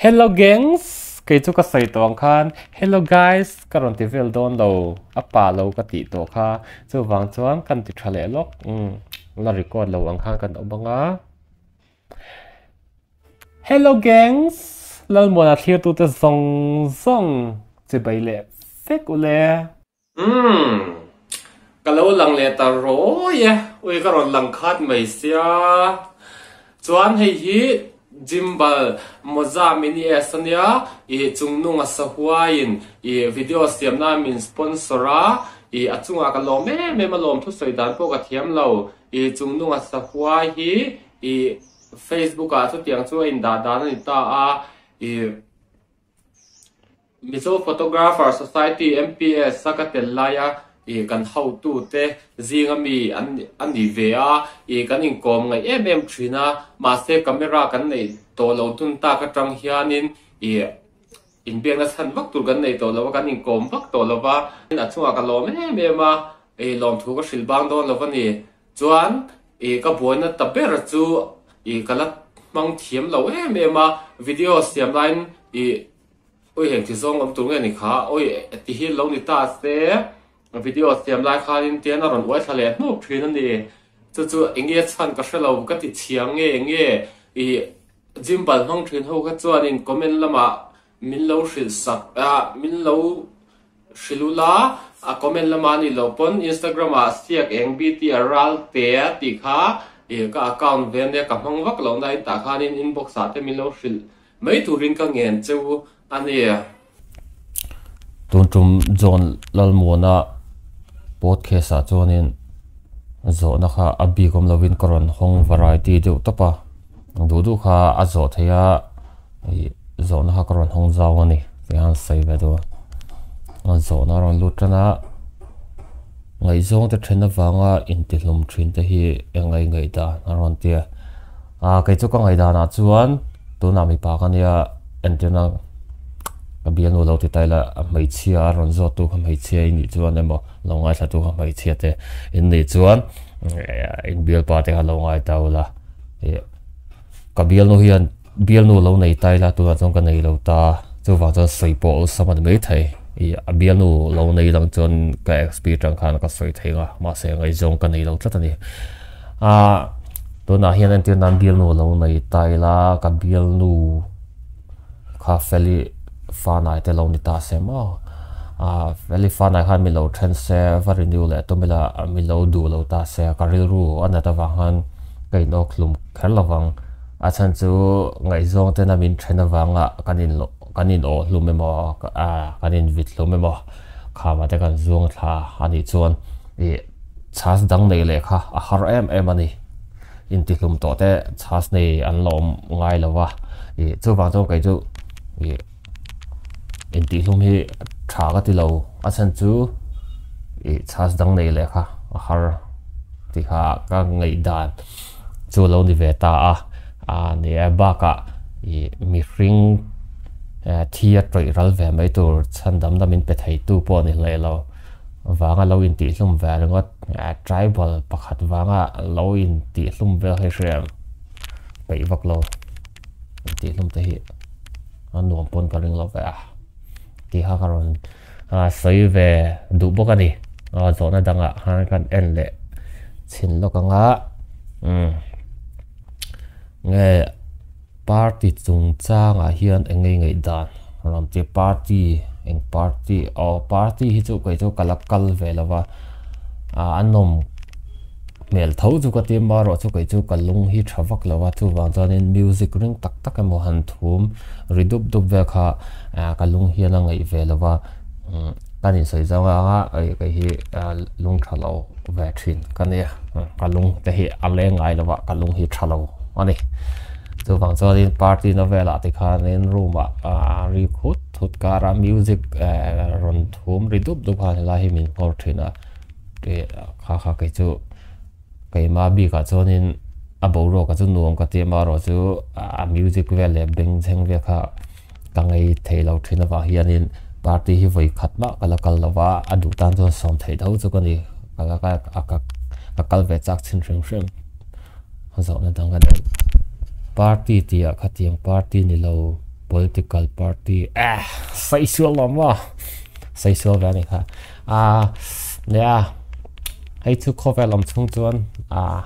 Hello gangs! Kei chu ka sawi tawh ang khan Hello guys! Ka rawn ti vel dawn lo, a pa lo ka tih tawh kha. Chuvang chuan kan ti tha leh lawk. Umm, la record lo ang khan kan awm ang a. Hello gangs! Lalmuana thlirtute zawng zawng chibai leh vek u le. Umm, ka lo lang leh ta rawi e, ui ka rawn lang khat mai sia. Chuan hei hi Gimbal Moza Mini S ania, ih chungnung a sahuaiin ih video siamna min sponsor a, ih a chungah ka lawm em em a lawm thusawi dan pawh ka thiam lo, ih chungnung a sahuai hi ih Facebook ah chutiang chu a indah dan a ni ta a, ih. Mizo Photographer Society, MPS, a ka tel laia ih kan hotute zinga mi an a ni ve a, ih kan inkawm ngaih em em thin a, mahse camera kan neih tawh lo dun tak atang hianin ih inbiakna chhan vak tur kan nei tawh lo a, kan inkawm vak tawh lo va, a chungah ka lawm em em a, ih lawmthu ka hrilh bang dawn lo a ni. Chuan ih ka buaina ta ber chu ih ka la hmang thiam lo em em a, video siam laiin ih ui heng thi zawng awm tur nge ni kha ui ti hi lo ni ta se video siam lai khanin tian a rawn uai thla leh hnup thin a ni. Chu chu eng nge chhan ka hre lo ka ti chhiang nge eng nge ih gimbal hmang thin ho kha chuanin comment lamah min lo hrilh sak a min lo Hrilh ula, a comment lama ni loh pawn Instagram ah siak eng BT a ral te a tih kha ih ka account ve ania ka hmang vak loh na in tah khanin inbox ah te min lo hrilh mai turin ka ngen cheu a ni. Tun tum John Lalmuana podcast ah chuanin zawhna kha a bik awm lovin ka rawn hawng variety deuh tawp a, duh duh kha a zawh theih a. Ih zawhna kha ka rawn hawng zau a ni tih khan sawi ve deuh a zawhna a rawn lut tan a ngaihzawng te then avanga intihlum thin te hi eng ngai ngaih dan a rawn ti a ah kei chu ka ngaih danah chuan tunah mipa ka nia entirna ka bialnu lo ti ta ila a hmeichhia a rawn zawt tu kha hmeichhia i nih chuan emaw lo ngaithla tu kha hmeichhia te in nih chuan inbialpa te kha lo ngai ta ula ih ka bialnu hian. Bialnu lo nei ta ila tunah chuan ka nei lo ta, chuvang chuan sawi pawh awlsam a ni maithei. Ih a bialnu lo nei lang chuan ka XP atang khan ka sawi thei ang a, mahse ngaihzawng ka nei lo tlat a ni. Ah tunah hian entir nan bialnu lo nei ta ila ka bialnu kha Feli Fanai te lo ni ta se maw? Ah Feli Fanai khan mi lo then se va renew leh tum ila mi lo duh lo ta se ka rilru a nat avang khan ka inawk hlum kher lo vang. A chhan chu ngaihzawng tena min then avanga kan in kan in awh hlum emaw kan in vit hlum emaw khama te kan zuang thla a nih chuan ih chhas dang nei leh kha a har em em a ni. Intihlum tawh te chhas nei an la awm ngai lo va ih chuvang chuan kei chu ih intihlum hi tha ka ti lo. A chhan chu ih chhas dang nei leh kha a har tih kha ka ngaihdan. Chu lo ni ve ta a, a ni e bakah ih mihring thi a tawih ral ve mai tur chhan dam dam in pe thei tu pawh a ni hlei lo vanga lo intihhlum ve ringawt tribal pakhat vanga lo intihhlum vel hi hriat peih vak lo intihhlum te hi a nuam pawn ka ring lo ve a tih kha ka rawn sawi ve duh bawk a ni zawhna dangah khan kan en leh chhin lawk ang a umm nge party chungchangah hian eng nge ngaih dan rawn ti party eng party aw party hi chu kei chu ka la kal ve lo va ah a nawm hmel tho chu ka ti marawh chu kei chu ka lung hi tha vak lo a chuvang chuanin music ring tak tak emaw han thum ri dup dup vel kha ah ka lung hian a ngaih ve lo va umm ka nin sawi zawng anga kei hi lung tha lo ve thin ka nia ka lung te hi a leng ngai lo va ka lung hi tha lo a ni chuvang chuanin party na velah te khanin room ah ah ri khut khut kara music eh rawn thum ri dup dup khan helai hi min nghawr thin a. Tih kha kha kei chu keima bikah chuanin a boruak ah chu nuam ka ti amaherawh chu a music vel leh bengchheng vel kha ka ngei thei lo thin avang hianin party hi vawi khat mah ka la kal lo va a duh tan chuan sawm theih tho chu ka ni ka la ka kal ve chak chhin hrim hrim zawhna dang ka nei party tih ah khatiang party ni lo. Political party eh saisual lo maw saisual ve a ni kha ah nia hei chu khawvel awm chhung chuan ah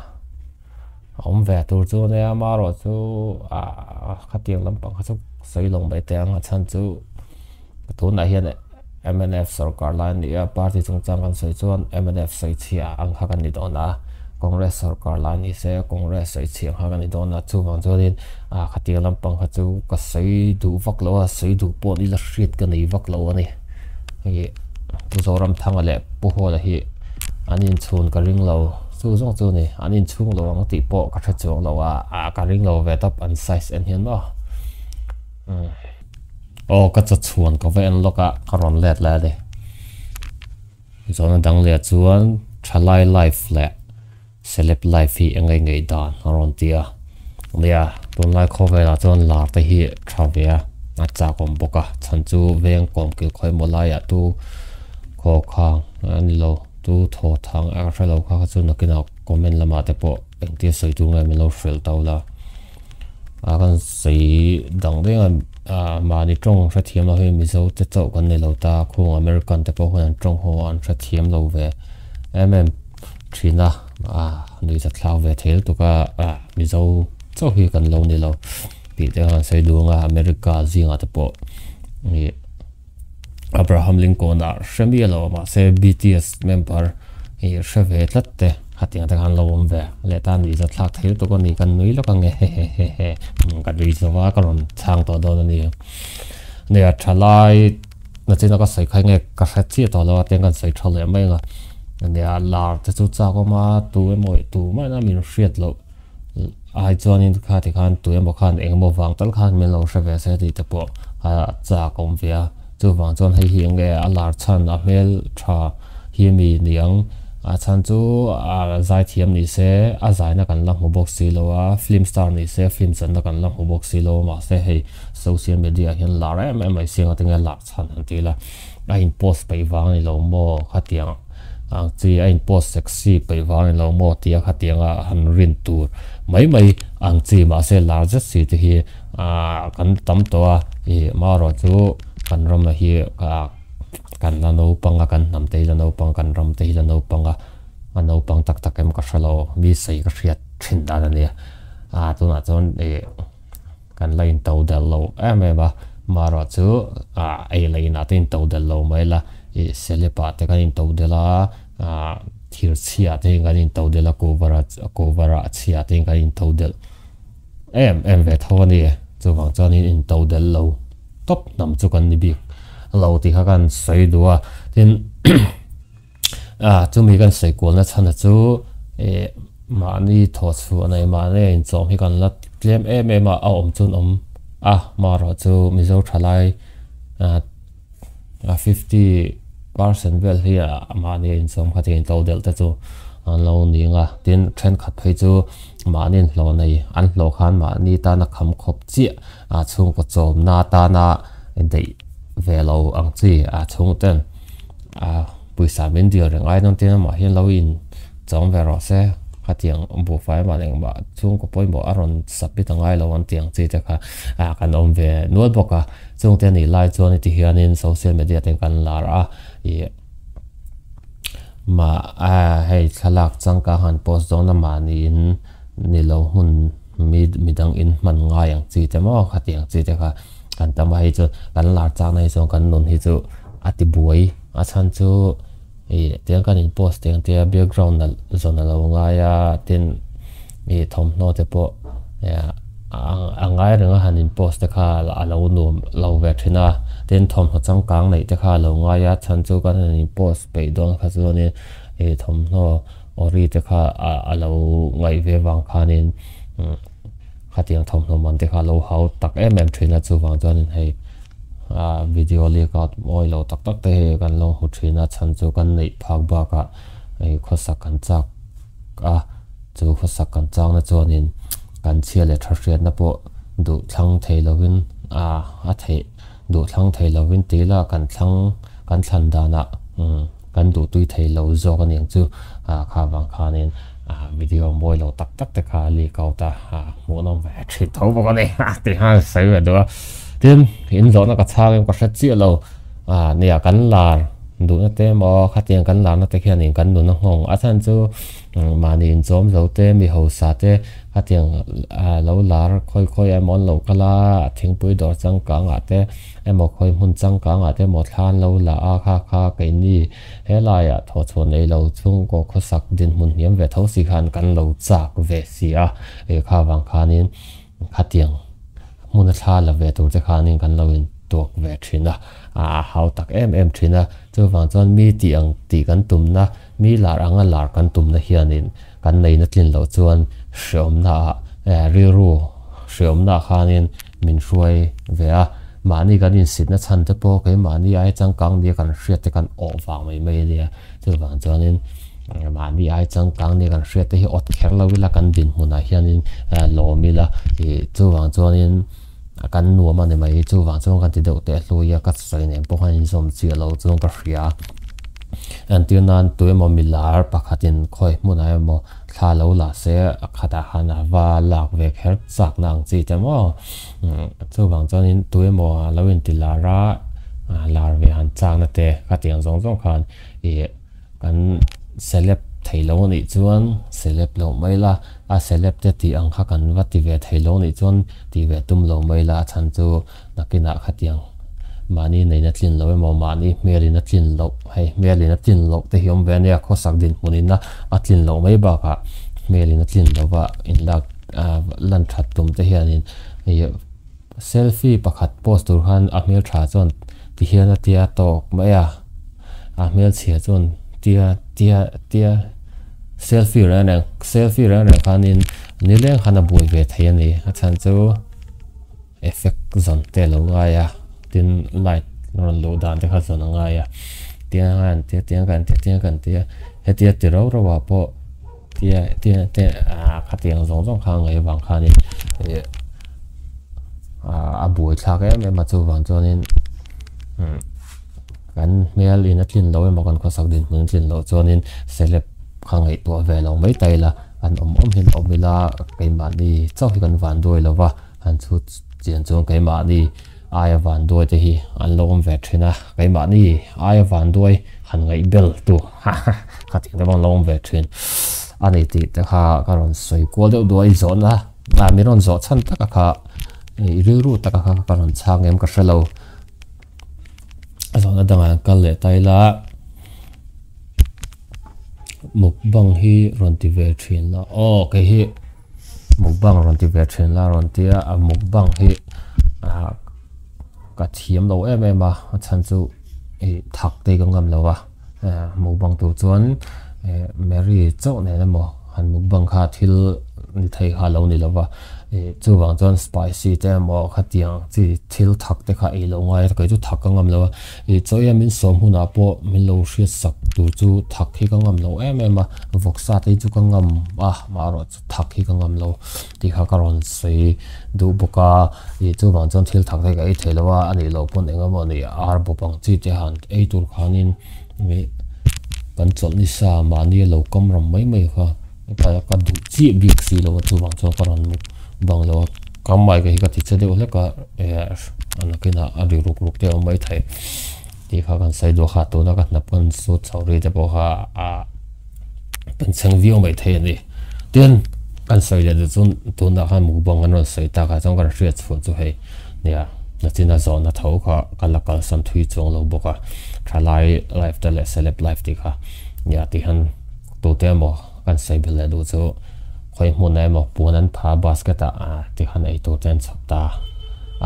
a awm ve tur chu nia amaherawh chu ah khatiang lampang kha chu sawi lo mai teh ang a chhan chu tunah hian mnf sorkar lai a ni a party chungchang kan sawi chuan mnf sawi chhia ang kha kan ni dawn a congress sorkar lai ni se congress sawi chhia ang kha kan ni dawn a chuvang chuanin ah khatiang lampang kha chu ka sawi duh vak lo a sawi duh pawh ni la hriat ka nei vak lo a ni ih Pu Zoramthanga leh Pu Hawla hi an inchhun ka ring lo chu zawng chu a ni an inchhung lo ang tih pawh ka hre chuang lo a ah ka ring lo ve tawp an size en hian maw umm. Aw ka chaw chhuan ka va en lawk a ka rawn let lai a ni. Zawhna dang leh chuan thalai life leh celeb life hi eng nge ngaih dan a rawn ti a. Nia tunlai khawvelah chuan lar te hi tha ve a a chak awm bawk a chhan chu veng kawm kil khawi maw laiah tu khaw khang a ni lo tu thaw thang a ka hre lo kha kha chu nakinah comment lamah te pawh engtia sawi tur nge min lo hrilh tau la. A kan sawi dang reng a ah mahni tawng hrethiam lo hi Mizo te chauh kan ni lo ta khung American te pawh khan an tawng ho a an hrethiam lo ve em em thin a ah nuih za thlak ve thei lutuk a ah Mizo chauh hi kan lo ni lo tih te khan sawi duh ang a America zingah te pawh ih Abraham Lincoln ah hre miah lo mahse BTS member ih hre ve tlat te khatiang te khan lo awm ve leh tan nuih zat thlak thei lutuk a ni kan nui lawk ange hehehehe ka nui zo a ka rawn chhang tawh dawn a ni nia thalai nachin a ka sawi kha nge ka hre chiah tawh lo a tiang kan sawi tha leh mai ang a nia lar te chu chak awm a tu emaw tu mahna min hriat loh Ai chuanin kha ti khan tu emaw khan eng emaw vang tal khan min lo hre ve se tih te pawh a chak awm ve a. Chuvang chuan hei hi enge a lar chhan a hmel tha hi mi niang a chhan chu a zaithiam ni se a zaina kan la hmu bawk si lo a, film star ni se film channa kan la hmu bawk si lo a mahse hei social media ah hian lar em em mai siang a tinge lar chhan han ti ila a in post peih vang a ni lo maw khatiang ang chi a in post sexy peih vang a ni lo maw tia khatianga han rin tur mai mai ang chi mahse lar zet si te hi ah kan tam tawh a ih marawh chu kan ramah hi ah kan la naupang a kan hnam te hi la naupang kan ram te hi la naupang a a naupang tak tak em ka hre lo mi sawi ka hriat thin dan a nia ah tunah chuan ih. Kan la into del lo em em a, marawh chu ah ei leh inah te into del lo mai la, ih celeb ah te kan into del a, ah thir chhiah te hi kan into del a, cover ah cover ah chhiah te hi kan into del em em ve tho a ni. Chuvang chuanin into del lo tawp hnam chu kan ni bik lo tih kha kan sawi duh a, tin Ah chumi kan sawi kualna chhana chu eh mahni thawh chhuah nei mahni a inchawm hi kan la tlem em em a a awm chuan awm a marawh chu Mizo thalai ah a 50 percent vel hi mahni a inchawm kha thei to delh te chu an lo ni ang a tin thenkhat phei chu mahni an hlawh nei an hlawh khan mahni tana kham khawp chiah a chhungkaw chawmna tana daih ve lo ang chi a chhungten a pawisa min dil reng ai dawn tin amah hian lo in chawm ve rawh se khatiang buhfai amah engmah chhungkaw pawimawh a rawn submit a ngai lo ang tih ang chi te kha ah kan awm ve nual bawk a chungte a nih lai chuan heti hianin social media te kan lar a ih mah a hei thlalak changkang han post dawn a mahniin ni lo hmun mi midang in hman ngai ang chi te maw khatiang chi te kha kan tam a hei chu kan lar chakna hi chuan kan nun hi chu a ti buai a chhan chu ih tiang kan in post teng te a background nalh zawn a lo ngai a tin ih thawmhnaw te pawh a ngai reng a han in post te kha a lo nuam lo ve thin a tin thawmhnaw changkang neih te kha a lo ngai a chhan chu kan han in post peih dawn kha chuanin ih thawmhnaw awri te kha a lo ngaih ve vang khanin Khatiang thawmhnaw man te kha lo hau tak em em thin a, chuvang chuanin hei ah video leak out mawi lo tak tak te hi kan lo hmu thin a, chhan chu kan neih phak bakah hei khawsak kan chak a, chu khawsak kan chakna chuanin kan chhia leh tha hriatna pawh duh thlang thei lovin ah a theih duh thlang thei lovin tih lah kan thlang kan thlan danah umm. Kan duh tui thei lo zawk a niang chu ah kha vang khanin ah video mawi lo tak tak te kha leak out a ah hmuhnawm ve thin tho bawk a ni tih khan sawi ve duh a. Tin, in zawhna ka chhang em ka hre chiah lo. A nia, kan lar duhna te emaw khatiang kan larna te khianin kan nun a nghawng. A chhan chu mahni inchawm zo te, mi hausa te khatiang lo lar khawi khawi emaw an lo kal a, thingpui dawr changkangah te emaw khawi hmun changkangah te emaw thla an lo la a, kha kha keini helaiah thawhchhuah nei lo chhungkaw khawsak dinhmun hniam ve tho si khan kan lo chak ve si a, kha vang khanin Khatiang hmuna thla la ve tur te khanin kan lo intuak ve thin a, a hau tak em em thin a. Chuvang chuan mi tih ang tih kan tumna, mi lar anga lar kan tumna hianin kan neihna tlin loh chuan hreawmnaah, rilru hreawmnaah khanin min hruai ve a. Mahni kan insitna chhan te pawh keimahni ai changkang nia kan hriat te kan awh vang mai mai a nia. Chuvang chuanin mahni ai changkang nia kan hriat te hi awt kher lo ila kan dinhmunah hianin lawm ila ih chuvang chuanin kan nuam a ni mai chuvang chuan kan ti deuh teh hlui a ka sawi nen pawh khan inzawm chiah lo chuan ka hria entir nan tu emaw milar pakhatin khawi hmunah emaw thla lo la se a khatah khan a va lak ve kher chakna ang chi te maw chuvang chuanin tu emaw a lo inti lar a lar ve han chakna te khatiang zawng zawng khan ih kan celeb thei lo anih chuan celeb loh mai la, a celeb te tih ang kha kan va ti ve thei lo anih chuan tih ve tum lo mai la, a chhan chu nakinah khatiang mahni neihna tlin loh emaw mahni hmelin a tlin loh hei hmelin a tlin loh te hi awm ve ania khawsak dinhmunin a a tlin loh mai bakah hmelin a tlin lova inlak lan that tum te hianin ih Selfie pakhat post tur khan a hmeltha chuan ti hian a tia tawk mai a, a hmelchhia chuan tia tia tia selfie reng reng selfie reng reng khanin nileng khan a buai ve thei a ni a chhan chu effect zawn te a lo ngai a tin light rawn luh dan te kha zawn a ngai a tiang khan tia tiang khan tia tiang khan tia hetia ti rau rau ah pawh. Tia tia te ah khatiang zawng zawng kha ngaih avang khanin ih a buai thlak em em a chuvang chuanin umm kan hmel in a tlin loh emaw kan khawsak dinhmun a tlin loh chuanin celeb kha ngaihtuah ve lo mai ta ila an awm awm hian awm ila keimahni chauh hi kan van duai lo va han chhut chian chuan keimahni aia van duai te hi an lo awm ve thin a keimahni aia van duai han ngaih bel tu ha ha kha tih te pawh an lo awm ve thin a ni tih te kha ka rawn sawi kual deuh duh a i zawhna ah min rawn zawh chhan taka kha i rilru taka kha ka rawn chhang em ka hre lo a zawhna dangah an kal leh ta ila mukbang hi rawn ti ve thin la aw kei hi mukbang rawn ti ve thin la rawn tia a mukbang hi ah ka thiam lo em em a a chhan chu ih thak te ka ngam lo a mukbang tur chuan eh Mary chauh nen emaw han mukbang kha thil ni thei kha lo ni lo va ih chuvang chuan spicy te emaw khatiang chi thil thak te kha ei loh ngai a kei chu thak ka ngam lo a ih chaw hian min sawm hunah pawh min lo hriat sak tur chu thak hi ka ngam lo em em a vawksa te hi chu ka ngam a maherawhchu. Thak hi ka ngam lo tih kha ka rawn sawi duh bawk a, ih chuvang chuan thil thak te ka ei thei lo a, a nih loh pawn eng emaw ni ar bawp ang chi te han ei tur khanin ih kan chawlh ni sa mahni a lo kam ram mai mai kha ka duh chiah bik si lo a chuvang chuan ka rawn bang lo a, kam mai ka hi ka ti che deuh hlek a eh a nakinah a ri ruk ruk te a awm mai thei tih kha kan sawi duh a kha tuna ka hnap kan sut chho ri te pawh kha a. Kan chheng viau mai thei a ni. Tin, kan sawi leh duh chuan tunah khan mukbang an rawn sawi tak ah chuan kan hriat chhuah chu hei nia nachina zawhna tho kha ka la kalsan thui chuang lo bawk a. Thalai life te leh celeb life tih kha nia tih hian tute emaw kan sawi belh leh duh chu khawi hmunah emaw puan an pha basket ah ti khan ei tur te an chhawp ta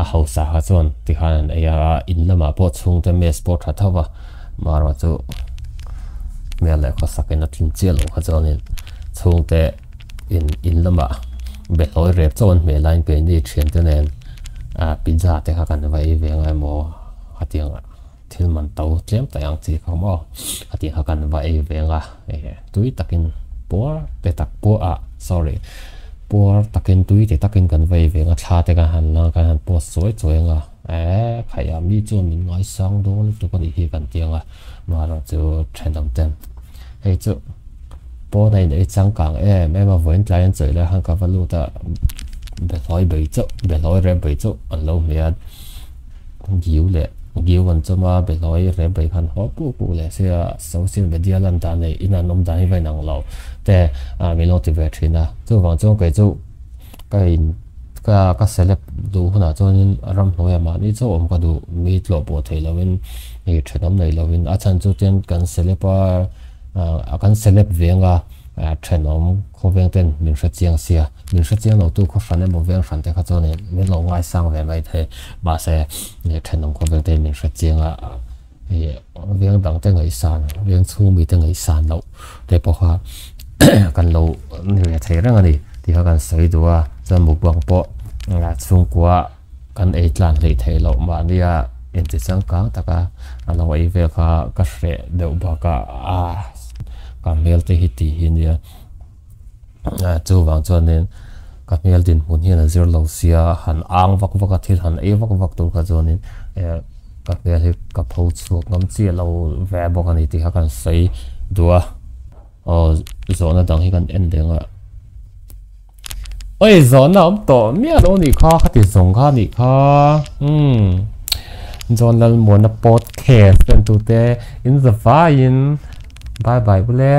a hausa kha chuan ti khan an ei a in lamah pawh chhungte mess pawh tha tho va. Marawh chu hmel leh khawsakin a tlin chiah loh kha chuanin chhungte in in lamah behlawi rep chauh an hmeh laiin keini thiante nen ah pizza te kha kan va ei ve angai maw hetiang thil man to tlem tak ang chi kha maw hetiang kha kan va ei ve anga eh tui takin puar te tak puar ah sorry puar takin tui te takin kan va ei ve anga thla te kan han la kan han post chuai chuai anga. Eeh khaih a mi chuan min ngaisang dawn lutuk a nih hi kan ti ang a, mahrawh chu thenawm ten hei chu pawn a in ei changkang em em a vawiin tlai an chawih lai khan ka va lut a behlawi bei chauh behlawi rep bei chauh an lo hmeh a Giu leh giu an chawm a, behlawi rep bai khan haw puk puk leh sia social media lan dan leh in an awm dan hi va inang lo te min lo ti ve thin a. Chuvang chuan kei chu ka in ka ka celeb duh hunah chuanin ramhnuaiah mahni chauh awm ka duh mi tlawh pawh theih lohin ih thenawm nei lohin a chhan chu tian kan celeb a kan celeb veng a thenawm Khawveng ten min hre chiang sia, min hre chiang lo tu khaw hran emaw veng hran te kha chuan in min lo ngaisang ve mai thei. Mahse thenawm khawveng te in min hre chiang a, ih veng dang te ngaihsan, veng chhung mi te ngaihsan loh te pawh kha kan lo ni ve thei reng a ni tih kha kan sawi duh a. Chuan mukbang pawh chhungkua kan ei tlan hleih theih loh mahnia inti changkang taka a lo ei vel kha ka hreh deuh bakah a ka hmel te hi tih hi nia. Chuvang chuanin ka hmel dinhmun hian a zir lo sia han ang vak vak a thil han ei vak vak tur kha chuanin ka hmel hi ka pho chhuak ngam chiah lo ve bawk a ni tih kha kan sawi duh a aw zawhna dang hi kan en leh nghah. Oi zawhna awm tawh miah lo nih kha khati zawng kha nih kha umm John Lalmuana podcast en tute in zavaiin bye bye bule.